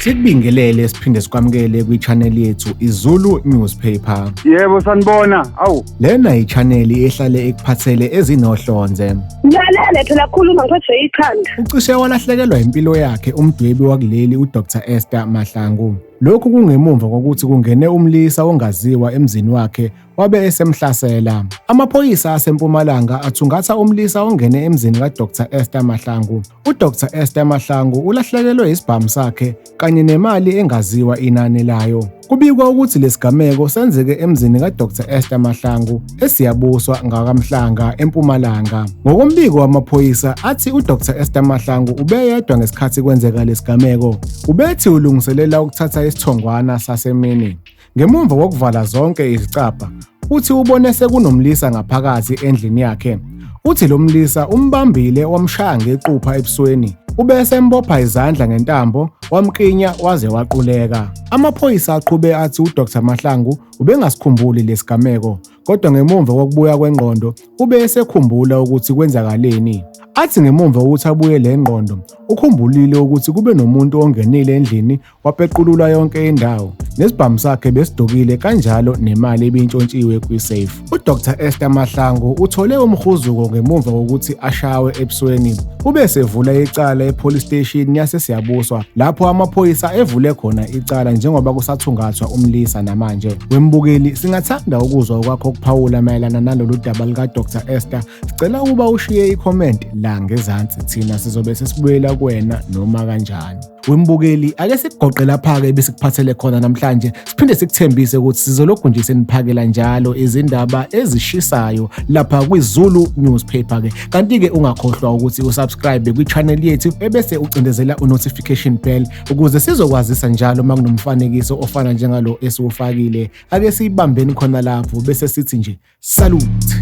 Sikubingelele siphinde sikwamukele kwi-channel yethu iZulu Newspaper. Yebo sanibona. Awu. Lena i-channel ehlale ikuphathele ezinohlonze. Ngilalele phela khuluma ngiphethwe ikhanda. Ucishe walahlekelwa impilo yakhe umdwebi wakuleli uDr Esther Mahlangu. Lokhu kungemumva kokuthi kungene umlisa ongaziwa emzini wakhe wabe esemhlasela. Amaphoyisa aseMpumalanga athungatha umlisa ongene emzini kaDr Esther Mahlangu. UDr Esther Mahlangu ulahlekelwe isibhamu sakhe kanye nemali engaziwa inani layo. Kubikwa ukuthi lesigameko senzeke emzini kaDr Esther Mahlangu eSiyabuswa ngakaMhlanga eMpumalanga. Ngokombiko wamaphoyisa athi uDr Esther Mahlangu ubeyedwa ngesikhathi kwenzeka lesigameko. Ubethi ulungiselela ukuthatha isithongwana sasemini. Ngemumva kokuvala zonke izicabha, uthi ubone sekunomlisa ngaphakathi endlini yakhe. Uthi lo mlisa umbambile wamshaya ngequpha ebusweni. Ube esembopha izandla ngentambo wamklinya waze waquleka. Amaphoyisa aqhube athi uDr Mahlangu ubengasikhumbuli lesigameko, kodwa ngemumva kokubuya kwengqondo ube esekhumbula ukuthi kwenzakaleni. Athi ngemumva kokuthi abuye le ngqondo, ukhumbulile ukuthi kube nomuntu ongenile endlini wapequlula yonke indawo nesibhamu sakhe besidukile kanjalo nemali ebintshontshiwe kwi-safe. UDr Esther Mahlangu uthole umhuzuko ngemuva kokuthi ashawe ebusweni. Ube esevula icala e-police station yaseSiyabuswa lapho amaphoyisa evule khona icala njengoba kusathungathwa umlisa namanje. Wembukeli, singathanda ukuzwa okwakho ukuphawula mayelana nalolu daba lika-Dr Esther. Sicela ukuba ushiye i-comment la ngezansi, thina sizobe sesibuyela kuwena noma kanjani. Wembukeli, ake sikugoqe lapha-ke ebesikuphathele khona namhlanje, siphinde sikuthembise ukuthi sizolokhu nje seniphakela njalo izindaba ezishisayo lapha kwiZulu Newspaper-ke. Kanti-ke ungakhohlwa ukuthi usubscribe kwi-channel yethu ebese ucindezela u-notification bell ukuze sizokwazisa njalo uma kunomfanekiso ofana njengalo esiwufakile. Ake siyibambeni khona lapho bese sithi nje salute.